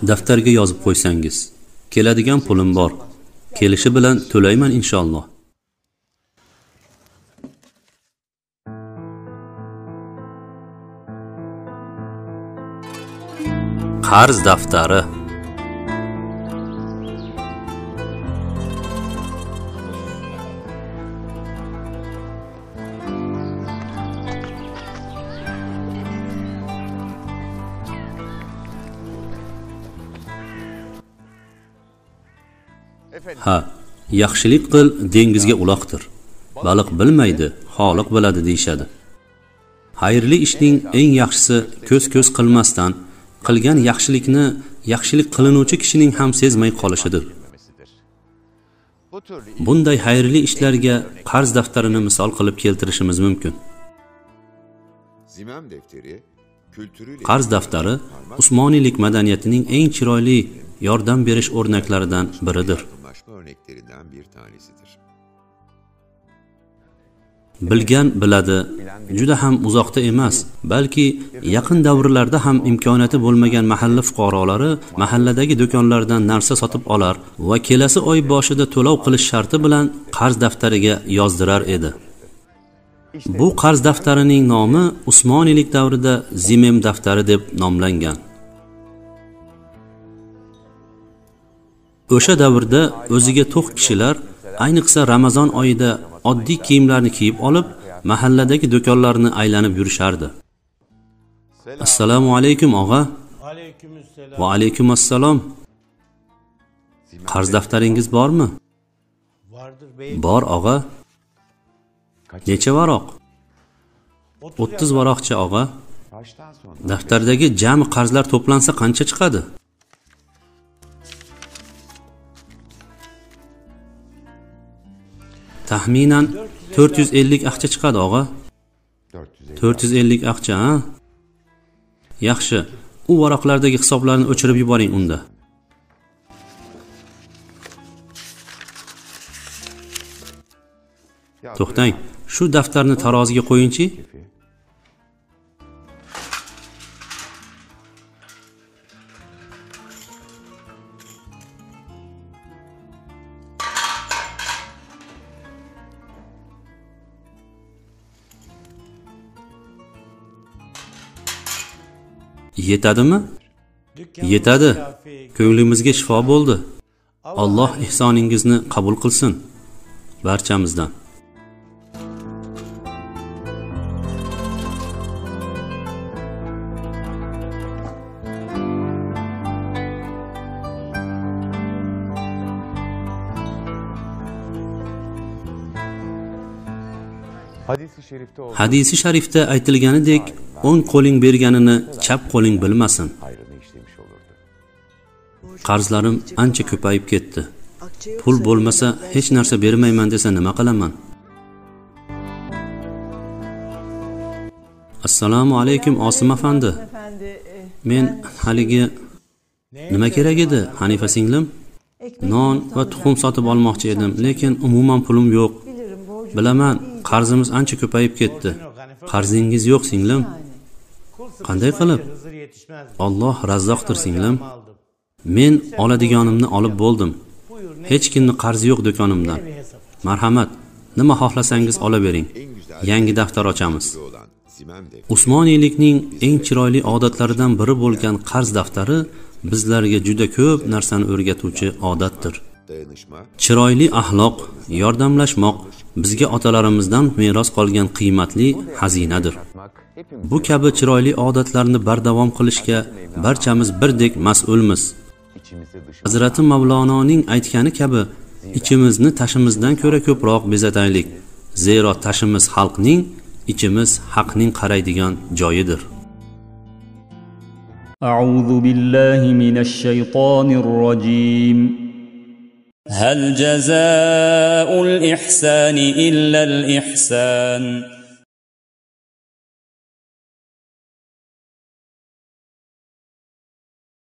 Daftarga yozib qo'ysangiz. Keladigan pulim bor. Kelishi bilan to'layman inshaalloh. Qarz daftari. Ha, yaxshilik qil, dengizga uloqtir. Baliq bilmaydi, Xoliq biladi deyishadi. Xayrli ishning eng yaxshisi ko'z-ko'z qilmasdan qilgan yaxshilikni yaxshilik qilinuvchi kishining ham sezmay qolishidir. Bunday xayrli ishlarga qarz daftarini misol qilib keltirishimiz mumkin. Qarz daftari Usmoniylik madaniyatining eng chiroyli yordam berish o'rnaklaridan biridir. Bilgan biladi, juda ham uzoqda emas, balki yaqin davrlarda ham imkoniyati bo'lmagan mahalla fuqarolari mahalladagi do'konlardan narsa sotib olar va kelasi oy boshida to'lov qilish sharti bilan qarz daftariga yozdirar edi. Bu qarz daftarining nomi Usmoniylik davrida Zimem daftari deb nomlangan. O'sha davrda o'ziga to'q kishilar, ayniqsa Ramazon oyida oddiy kiyimlarni kiyib olib, mahalladagi do'konlarni aylanib yurishardi. Assalomu alaykum og'a. Va alaykum assalom. Qarz daftaringiz bormi? Bor og'a. Necha varoq? 30 varoqcha og'a. Daftardagi jami qarzlar to'plansa qancha chiqadi? Taxminan 450 aqcha chiqadi og'a. 450 aqcha, ha? Yaxshi, u varoqlardagi hisoblarni o'chirib yuboring unda. To'xtang, shu daftarni taroziga qo'yingchi. Yetadimi? Yetadi. Ko'nglimizga shifo bo'ldi. Alloh ihsoningizni qabul qilsin barchamizdan. Hadisi sharifda aytilganidek, o'ng qo'ling berganini chap qo'ling bilmasin. Qarzlarim ancha ko'payib ketdi. Pul bo'lmasa hech narsa bermayman desa nima qilaman? Assalomu alaykum Osim afandi. Men haligi nima kerak edi, Hanifa singlim? Non va tuxum sotib olmoqchi edim, lekin umuman pulim yo'q. Bilaman, qarzimiz ancha ko'payib ketdi. Qarzingiz yo'q singlim. Qanday qilib? Alloh razzoqdir singlim. Men oladiganimni olib bo'ldim. Hech kimni qarzi yo'q do'konimdan. Marhamat, nima xohlasangiz olavering. Yangi daftar ochamiz. Usmoniylikning eng chiroyli odatlaridan biri bo'lgan qarz daftari bizlarga juda ko'p narsani o'rgatuvchi odatdir. Chiroyli axloq, yordamlashmoq bizga otalarimizdan meros qolgan qiymatli xazinadir. Bu kabi chiroyli odatlarni bardavom qilishga barchamiz birdek mas'ulmiz. Hazrati Mavlononing aytgani kabi, ichimizni tashimizdan ko'ra ko'proq bezataylik, zero tashimiz xalqning, ichimiz haqning qaraydigan joyidir. A'udhu billahi minash shaytonir rojim. هل جزاء الإحسان إلا الإحسان.